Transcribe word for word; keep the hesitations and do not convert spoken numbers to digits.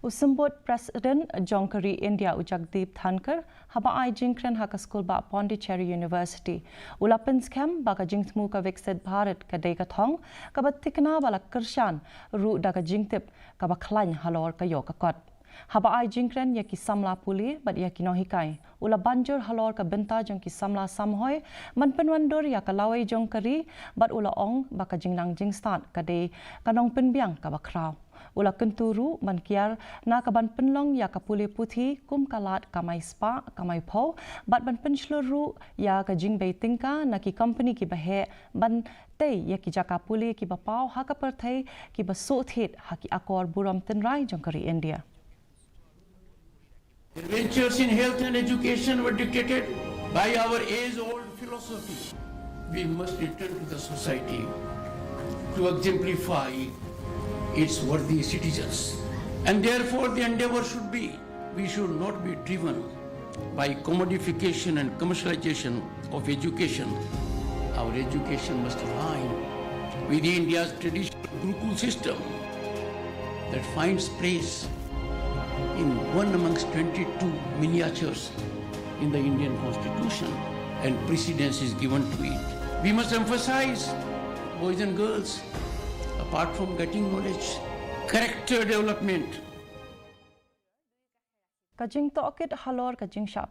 U Symbud President jong ka ri India u Jagdeep Dhankhar, haba ai jingkren ha ka skul ba Pondicherry University, u la pynskhem ba ka jingthmu ka Viksit Bharat ka dei ka thong kaba thikna ba la kyrshan ruh da ka jingtip kaba khlaiñ halor ka ïoh ka kot. Haba ai jingkren ïa ki samla pule bad ïa ki nonghikai, u la ban jur halor ka bynta jong ki samla samhoi ban pynwandur ïa ka lawei jong ka ri, bad u la ong ba ka jingnang jingstad ka dei ka nongpynbiang kaba khraw. U la kyntu ruh ban kiar na ka ban pynlong ïa ka pule puthi kum ka lad kamai spah kamai phew, bad ban pynshlur ruh ïa ka jingbei tyngka na ki kompani kiba heh ban tei ïa ki jaka pule kiba paw ha ka pyrthei, kiba sngewthuh ha ki akor burom tynrai jong ka ri India. Adventures in health and education were dictated by our age-old philosophy. We must return to the society to exemplify its worthy citizens. And therefore, the endeavor should be, we should not be driven by commodification and commercialization of education. Our education must align with India's traditional Gurukul system that finds place in one amongst twenty-two miniatures in the Indian Constitution, and precedence is given to it. We must emphasize, boys and girls, apart from getting knowledge, character development. Ka jingtohkit halor ka jingshah